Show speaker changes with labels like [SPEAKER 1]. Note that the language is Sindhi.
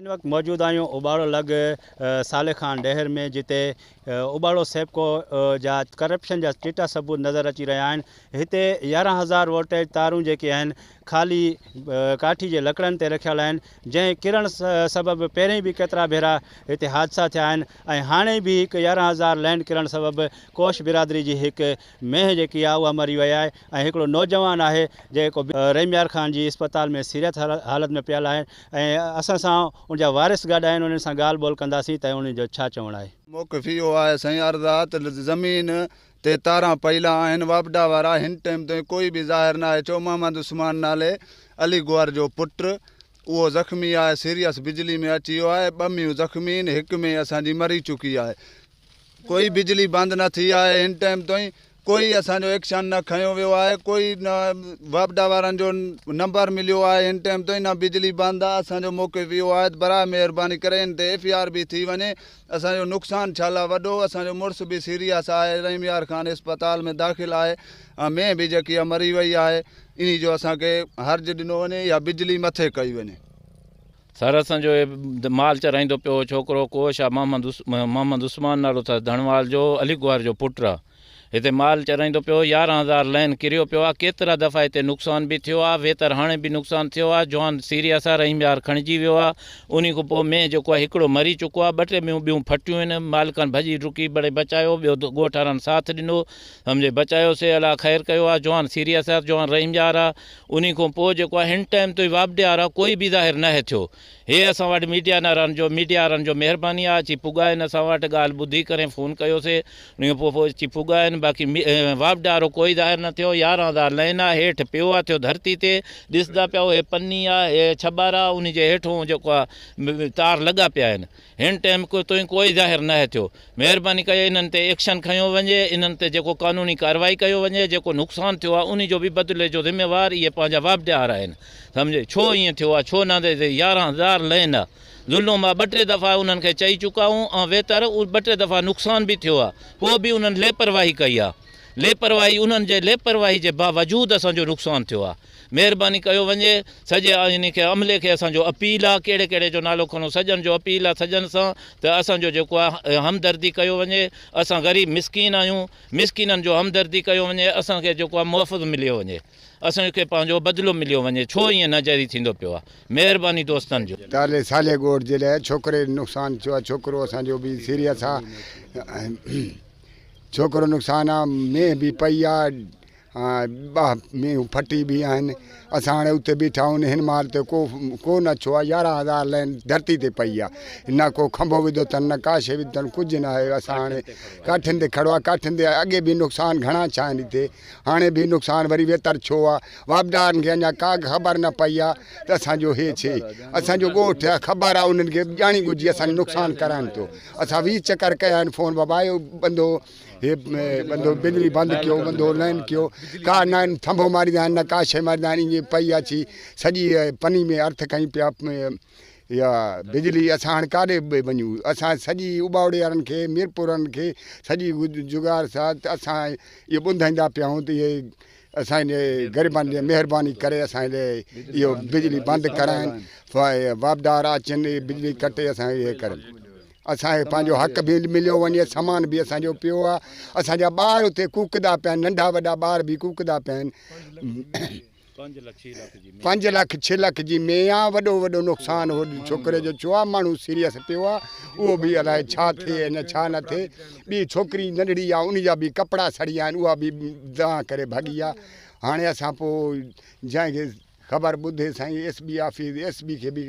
[SPEAKER 1] هن وقت موجود آهيون اوٻاڙو لڳ صالح خان ڏهر ۾ جتي اوٻاڙو سيپڪو جا ڪرپشن جا چٽا ثبوت نظر اچي رهيا آهن هتي 11,000 وولٽيج تارون جيڪي آهن خالي ڪاٺي جي لڪڙن تي رکيل آهن جنهن ڪرڻ سبب پهرين به ڪيترا ڀيرا هتي حادثا ٿيا آهن ۽ هاڻي به هڪ 11,000 لينڊ ڪرڻ سبب ڪوش برادري جي هڪ مينهن جيڪي آهي اها مري وئي آهي ۽ هڪڙو نوجوان آهي جيڪو رحيم يار خان جي اسپتال ۾ سيريس حالت ۾ پيل آهي ۽ اسان سان ان جا وارث گڏ آهن انهن سان ڳالهه ٻولهه ڪنداسين ته انهن جو ڇا چوڻ آهي.
[SPEAKER 2] موقف اهو آهي سائين عرض آ ته زمين تي تاران پيلا آهن واپڊا وارا هن ٽيم تائين ڪوئي به ظاهر ناهي ٿيو محمد عثمان نالي علي گوهر جو پٽ اهو زخمي آهي سيريس بجلي ۾ اچي ويو آهي ٻه مينهون زخمي آهن هڪ مينهن اسان جي مري چڪي آهي ڪوئي بجلي بند نه ٿي آهي هن ٽائيم تائين ڪوئي اسان جو ايڪشن نه کنيو ويو آهي ڪوئي نه واپڊا وارن جو نمبر مليو آهي هن ٽائيم تائين نه بجلي بند آهي اسان جو موقف اهو آهي ته براء مهرباني ڪري ان تي ايف I R به ٿي وڃي اسان جو نقصان ڇا لاء وڏو اسان جو مڙس به سيريس آهي رحيم يار خان اسپتال ۾ داخل آهي ۽ مينهن به جيڪي آهي مري وئي آهي انهي جو اسان کي حرج ڏنو وڃي يا بجلي مٿي ڪئي وڃي.
[SPEAKER 3] سر اسان جو هي مال چرائيندو پيو هو ڇوڪرو ڪوش آ محمد محمد عثمان نالو اٿس ڌڻوال جو علي گوهر جو پٽ آ هتي مال چرائيندو پيو هو 11,000 لين ڪريو پيو آ ڪيترا دفعا هتي نقصان به ٿيو آ ويتر هاڻي به نقصان ٿيو آ جوان سيريس آ رحيم يار کڻجي ويو آ انهي کان پوء مينهن جيڪو آ هڪڙو مري چڪو آ ٻه ٽي مينهون ٻيون ڦٽيون آهن مالڪن ڀڄي ڊڪي بڙي بچايو ٻيو ڳوٺ وارن ساٿ ڏنو سمجهي بچايو سي الله خير ڪيو آ جوان سيريس آ جوان رحيم يار آ انهي کان پوء جيڪو آهي هن ٽائيم تائين واپڊي وارا ڪوئي به ظاهر ناهي ٿيو. هي اسان وٽ ميڊيا نارن جو ميڊيا وارن جو مهرباني آهي اچي پڳا آهن اسان وٽ ڳالهه ٻڌي ڪري فون ڪيوسي انهي کان پوء اچي پڳا آهن باقي واپڊي وارو ڪوئي ظاهر نه ٿيو 11,000 لائين آهي هيٺ پيو آهي ٿيو ڌرتي تي ڏسندا پيا هي پني آهي هي ڇٻر آهي انهي جي هيٺون جيڪو آهي تار لڳا پيا آهن. هن ٽائيم تائين ڪوئي ظاهر ناهي ٿيو مهرباني ڪري انهن تي ايڪشن کنيو وڃي انهن تي جيڪو قانوني ڪارروائي ڪيو وڃي جيڪو نقصان ٿيو آهي انهي جو به بدلي جو ذميوار اهي پنهنجا واپڊيار آهن سمجهي ڇو ائين ٿيو آهي ڇو نه 11,000 لين آهي ظلم آهي ٻه ٽي دفعا انهن کي چئي چڪا آهيون ۽ ويتر ٻه ٽي دفعا نقصان به ٿيو آهي پوء به انهن ليپرواهي ڪئي آهي ليپرواهي انهن جي ليپرواهي جي باوجود اسان جو نقصان ٿيو آهي مهرباني ڪيو وڃي سڄي انهي کي عملي کي اسان جو اپيل آ ڪهڙي ڪهڙي جو نالو کڻو سڄن جو اپيل آ سڄن سان ته اسان جو جيڪو آ همدردي ڪيو وڃي اسان غريب مسڪين آهيون مسڪينن جو همدردي ڪيو وڃي اسان کي جيڪو آ محفظ مليو وڃي اسان کي پنهنجو بدلو مليو وڃي ڇو ائين ناجائزي ٿيندو پيو آ مهرباني دوستن جو.
[SPEAKER 4] تارلي صالح ڳوٺ جي لاء ڇوڪري نقصان ٿيو آ ڇوڪرو اسان جو به سيريس آ ڇوڪرو نقصان آ مينهن به پئي آ ٻه مينهون ڦٽي به آهن اسان هاڻي اتي بيٺا آهيون هن مهل ته ڪو ڪو نه ڇو آهي 11,000 لائن ڌرتي تي پئي آهي نه ڪو کنڀو وڌو اٿن نه ڪا شيء وڌي اٿن ڪجهه نه آهي اسان هاڻي ڪاٺين تي کڙو آهي ڪاٺين تي اڳي به نقصان گهڻا ڇا آهن هتي هاڻي به نقصان وري ويتر ڇو آهي واپڊارن کي اڃا ڪا خبر نه پئي آهي ته اسانجو هي ڇي اسانجو ڳوٺ آهي خبر آهي انهن کي ڄاڻي ڳجهي اسانجو نقصان ڪرائن ٿو اسان 20 چڪر ڪيا آهن فون بابا اهو بندو هي بندو بجلي بند ڪيو بندو لائن ڪيو ڪا نه ٿنڀو ماريندا آهن نه ڪا شيء ماريندا آهن ائين پئي اچي سڄي پني ۾ ارٿ کئي پيا اها بجلي اسان هاڻي ڪاڏي به وڃون اسان سڄي اٻاوڙي وارن کي ميرپور وارن کي سڄي جگار سان ته اسان اهو ٻڌائيندا پيا آهيون ته اهي اسان جي غريبن جي مهرباني ڪري اسان جي اهو بجلي بند ڪرائن واپڊا وارا اچن بجلي ڪٽي اسان کي ڪرن اسان کي پنهنجو حق به مليو وڃي سامان به اسان جو پيو آ اسان جا ٻار اتي ڪوڪدا پيا آهن ننڍا وڏا ٻار به ڪوڪدا پيا آهن 5 لک 6 لک جي مين آ وڏو وڏو نقصان هو ڇوڪري جو ڇو آ ماڻهو سيريس پيو آ اهو به الائي ڇا ٿئي نه ڇا نه ٿئي ٻي ڇوڪري ننڍڙي آ ان جا به ڪپڙا سڙي ويا آهن اها به دانهن ڪري ڀڳي آ هاڻي اسان پوء جنهن کي خبر ٻڌي سائين S B office S B کي به.